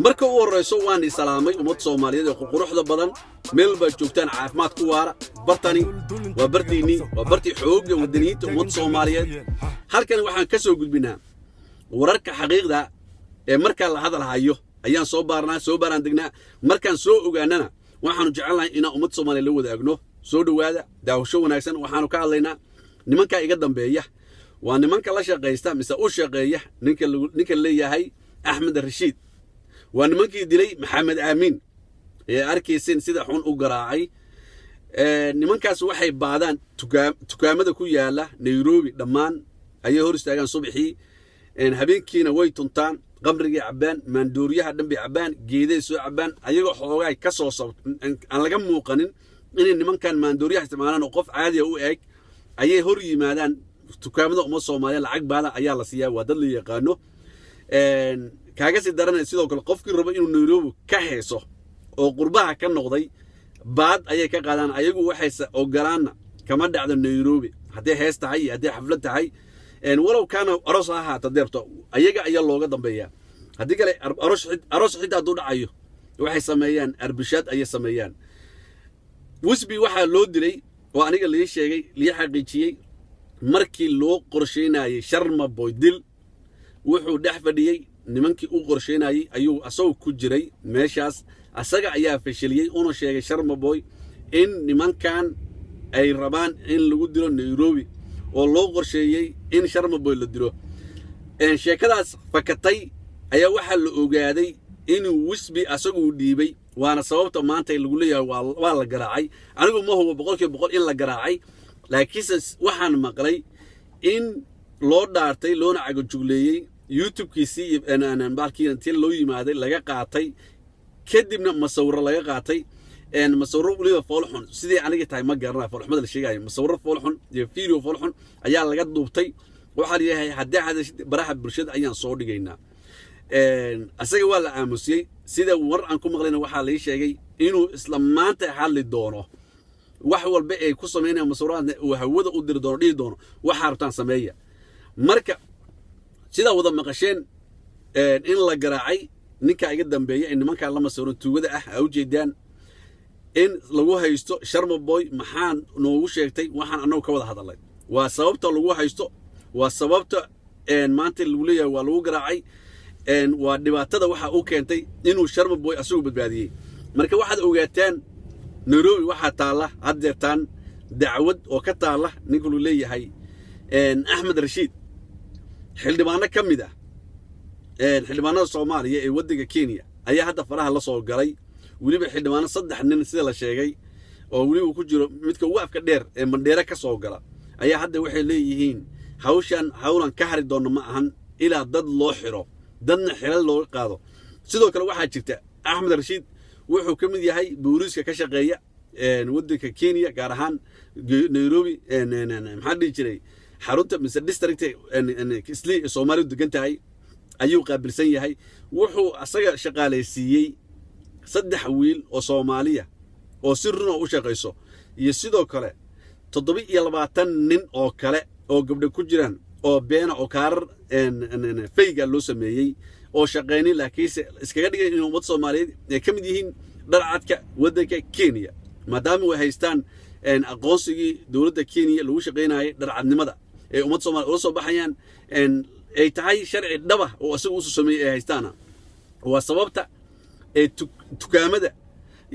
Marka u horrayso, waan isalaamay ummad Soomaaliyeed ee quruxda badan. Meel baad joogtaan, caafimaad ku waara. Bartani waa bartiinnii, waa bartii xoogga wadaniyiinta ummadda Soomaaliyeed. Halkan waxaan ka soo gudbinaa wararka xaqiiqda ee markaa la hadal hayo ayaan soo baarnaa, soo baaraan degnaa. Markaan soo ogaanana, waxaanu jecelnahay inaan ummadda Soomaaliya la wadaagno. Soo dhowaada, daawasho wanaagsan. Waxaanu ka hadlaynaa nimankaa iga dambeeya. Waa nimanka la shaqaysta mise u shaqeeya ninka leeyahay Axmed Rashiid. Waa nimankii dilay Maxamed Aamiin ee arkayseen sida xun u garaacay. Nimankaas waxay baadaan dukaamada ku yaala Nairobi dhammaan ayay hor istaagaan subaxii, habeenkiina way tuntaan, qamrigay cabbaan, maandooriyaha dhan bay cabbaan, geeday soo cabbaan, ayagoo xoogaay ka soo aan laga muuqanin inay nimankan maandooriyaha isticmaalaan oo qof caadiya u eg ayay hor yimaadaan dukaamada ummad Soomaaliya. Lacag baada ayaa la siiyaa, waa dad la yaqaano. Kaaga sii daranaya, sidoo kale qofkii rabo inuu Nairobi ka heeso oo qurbaha ka noqday, baad ayay ka qaadaan. Ayagu waxayse ogolaanna kama dhacdo Nairobi, hadday hees tahay iyo hadday xaflad tahay, walow kaana aroos ha ahaata deerto, ayaga ayaa looga dambeeyaa. Haddii kale aroos xitaa hadduu dhacayo, waxay sameeyaan arbishaad ayay sameeyaan. Wisby waxaa loo dilay oo aniga lii sheegay, lii xaqiijiyey, markii loo qorsheynayey Sharma Boy dil, wuxuu dhex fadhiyey nimankii u qorsheynayey ayuu asagoo ku jiray meeshaas. Asaga ayaa fashiliyey una sheegay Sharma Boy in nimankan ay rabaan in lagu dilo Nairobi oo loo qorsheeyey in Sharma Boy la dilo. Sheekadaas fakatay ayaa waxaa la ogaaday inuu Wisby asaguu dhiibay, waana sababta maanta lagu leeyahay waa la garaacay. Anigu ma hubo 100% in la garaacay, laakiinse waxaan maqlay in loo dhaartay loona cagajugleeyey, YouTube-kiisii iyo baalkii intii loo yimaaday laga qaatay, kadibna masawiro laga qaatay, masawiro weliba foolxun. Sidii aniga tahay ma garanayo foolxumada la sheegayo. Masawiro foolxun iyo video foolxun ayaa laga duubtay. Waxaa leeyahay, haddii hadashid baraha bulshada ayaan soo dhigaynaa. Asaga waa la aamusiyey. Sida war aan ku maqlayna, waxaa lai sheegay inuu isla maanta hadli doono, wax walba ay ku samaynayaan masawiraadna uu hawada u diri doono, dhihi doono waxaa rabtaan sameeya. Marka sidaa wada maqasheen, in la garaacay ninkaa iga dambeeya ee nimankaa la masawiran tuugada ah a ujeedaan, in lagu haysto Sharma Boy maxaa noogu sheegtay waxaan annagu ka wada hadalnay, waa sababta lagu haysto, waa sababta maanta lagu leeyahay waa lagu garaacay, waa dhibaatada waxa u keentay inuu Sharma Boy asagu badbaadiyey. Marka waxaad ogaataan, Nairobi waxaa taalla haddeertaan dacwad oo ka taalla ninka lu leeyahay Axmed Rashiid. Xildhibaano ka mid ah xildhibaanada Soomaaliya ee waddanka Kenya ayaa hadda faraha la soo galay. Weliba xildhibaano saddex nin sida la sheegay, oo weliba ku jiro midka ugu afka dheer ee Mandheere ka soo gala, ayaa hadda waxay leeyihiin hawshan hawlan ka hari doonno ma ahan ilaa dad loo xiro, dadna xilal looga qaado. Sidoo kale waxaa jirta, Axmed Rashiid wuxuu ka mid yahay booliiska ka shaqeeya waddanka Kenya, gaar ahaan Nairobi, maxaa dhihi jiray, xarunta mise district Islii ee Soomaalidu degan tahay ayuu qaabilsan yahay. Wuxuu asaga shaqaalaysiiyey saddex wiil oo Soomaaliya oo si runa u shaqayso, iyo sidoo kale 27 nin oo kale oo gabdho ku jiraan oo beena oo kaarar fake ah loo sameeyey oo shaqaynin, laakiinse iskaga dhigay inay ummad Soomaaliyeed ay ka mid yihiin dharcadka waddanka Kenya, maadaama way haystaan aqoonsigii dowladda Kenya lagu shaqaynayay dharcadnimada ee ummad Soomaaliya ula soo baxayaan, ay tahay sharci dhaba oo isaga usoo sameeyey ay haystaana. Waa sababta ee dukaamada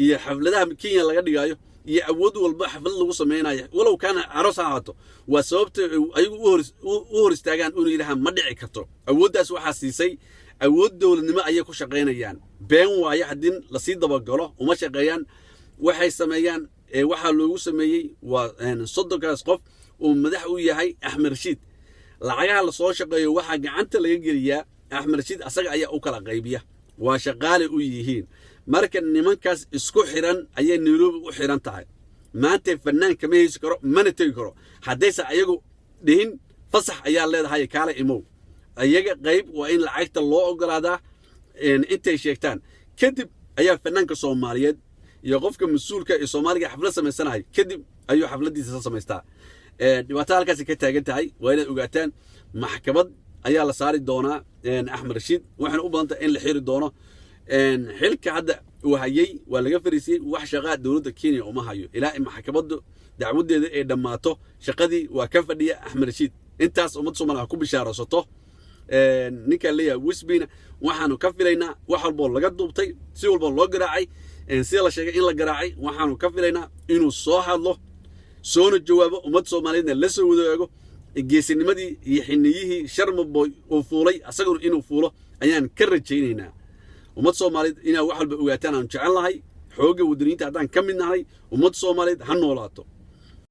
iyo xafladaha Kenya laga dhigayo iyo awood walba xaflad lagu samaynayo, walow kaana aroos ha ahaato, waa sababta ayagu u hor istaagaan inuu yidhahaan ma dhici karto. Awooddaas waxaa siisay awood dowladnimo ayay ku shaqaynayaan. Been waayo haddii lasii dabagalo, uma shaqeeyaan. Waxay sameeyaan waxaa loogu sameeyey waa 30kaas qof uu madax u yahay Axmed Rashiid. Lacagaha lasoo shaqeeyo waxaa gacanta laga geliyaa Axmed Rashiid, asaga ayaa u kala qaybiya, waa shaqaale u yihiin. Marka nimankaas isku xiran ayay Nairobi u xiran tahay maanta. Fanaan kama heysi karo, mana tegi karo haddayse ayagu dhihin fasax ayaa leedahay, kaala imow. Ayaga qayb waa in lacagta loo ogolaadaa intay sheegtaan kadib ayaa fanaanka Soomaaliyeed iyo qofka mas-uulka ee Soomaaliga xaflad samaysanaya kadib ayuu xafladiisa sa samaystaa. Dhibaatada halkaasi ka taagan tahay waa inaad ogaataan. Maxkamad ayaa la saari doonaa Axmed Rashiid, waxayna u badan tahay in la xiri doono. Xilka hadda uu hayay waa laga fariisiyey. Wax shaqaa dowladda Kenya uma hayo ilaa in maxkamaddu dacwadeeda ay dhammaato. Shaqadii waa ka fadhiya Axmed Rashiid. Intaas ummad Soomaaliya ha ku bishaaraysato. Ninkaan leeyahay Wisbina waxaanu ka filaynaa wax walboo laga duubtay, si walboo loo garaacay, sida la sheegay in la garaacay, waxaanu ka filaynaa inuu soo hadlo, soona jawaabo, ummad Soomaaliyeedna la soo wadaago geesinimadii iyo xiniyihii Sharma Boy uu fuulay. Asaguna inuu fuulo ayaan ka rajaynaynaa. Ummad Soomaaliyeed inaa wax walba ogaataan aanu jecel lahay. Xoogga wadaniyiinta haddaan ka mid nahay, ummad Soomaaliyeed ha noolaato.